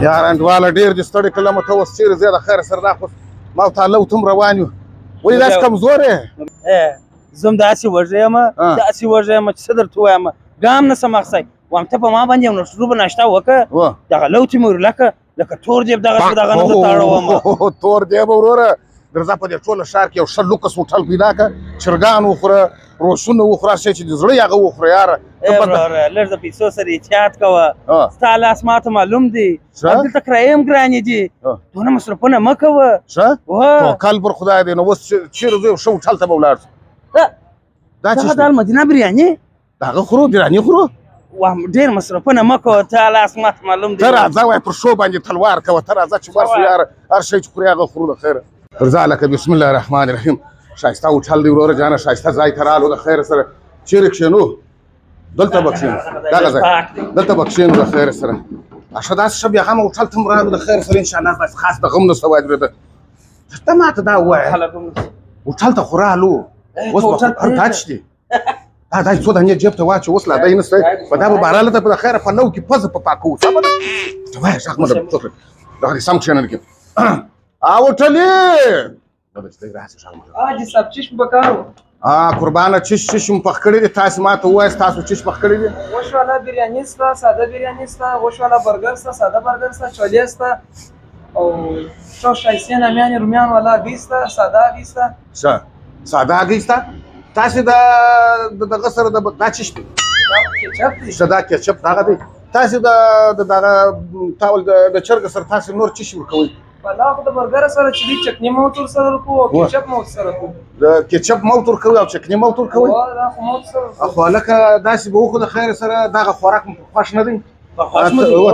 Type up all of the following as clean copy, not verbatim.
یار انډواله، ډېر دې ستړی کړم. ته اوس چېرې ځې د خیره سره؟ دا خو ما او تا لو ته هم روان یو. ولې داسې کمزور یې؟ زه هم داسې وږی یم، داسې وږی یم چې څه درته ووایم، ګام نه سم اخیستی. وایم ته په ما باندې یو مشروب ناشته وکړه. دغه لو ته مې ورلکه لکه تور دیب دغه دغه نه درته اړوم. تور دیب وروره، درځه په دې ټوله ښار کې یو ښه لوکس هوټل پیدا کړه، چرګان وخوره، روسونه وخوره، څه چې د زړه هغه وخوره یاره. وروره، لږ د پیسو سره احتیاط کوه. ستا لاس ماته معلوم دی. دلته کرایې هم ګرانې دي، دونه مصرفونه مه کوه. ښه، توکل پر خدای دی. نو اوس چېرې ځو؟ یو ښه هوټل ته به ولاړ شو. دا چې د المدینه بریاني د هغه خورو، بریاني خورو. واه، ډېر مصرفونه مه کوه، تا لاس ماته معلوم دی. ته راځه، وای پر شو باندې تلوار کوه. ته راځه چې ورشو یاره، هر شی چې خوري هغه خورو د خیره. درځه هلکه، بسم الله الرحمن الرحیم. ښایسته هوټل دی وروره جانه، ښایسته ځای ته رالو د خیره سره. چېرې کښېنو؟ دلته به کښېنو، دغه ځای دلته به کښېنو د خیره سره. ښه، داسې ښه بېغمه هوټل ته هم رالو د خیر سره. انشاءالله داسې خاص د غم نه څه وایي. ته ماته دا ووایه، هوټل ته خو رالو، اوس به دا څه دي؟ دا څو دانې جیب ته واچو. اوس لا دی نشته په دا به بهرحال ته په خیره په لو کې پزه په پاکو. سمه ده، ته وایه غږ مه ده، دغه دې سم کښېنل کې هوټلي. حاجي صاحب، چش پکارو؟ قربانه، چش چش مو پخ کړي دي؟ تاسو ماته ووایاست، تاسو چش پخ کړي دي؟ غوښ والا بریاني سته، ساده بریاني سته، غوښ والا برګر سته، ساده برګر سته، چولې سته او څو شایسې نامیانې، رومیان والا هګۍ سته، ساده هګۍ سته. ښه، ساده هګۍ سته. تاسې د دغه سره د دا چش دی؟ دا کیچپ دی. ښه، دا کیچپ دغه دی. تاسې د دغه تاول د چرګ سره تاسې نور چش ورکوئ؟ پلاو خو د برګر سره چې دی، چکني مو ورسره ورکوو او کیچپ مو ورسره کوو. د کیچپ مو ورکوئ او چکني مو ورکوئ؟ دا خو مو ورسره. خو هلکه، داسې به وکړو د خیر سره، دغه خوراک مو خوښ نه دی.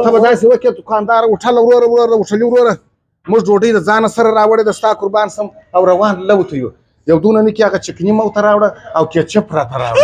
ته به داسې وکړې دوکاندار، هوټل وروره، وروره، هوټلي وروره، موږ ډوډۍ د ځانه سره راوړې د ستا قربان سم او روان لو ته یو، یو دونه نه کې هغه چکني مو ته راوړه او کیچپ راته راوړه.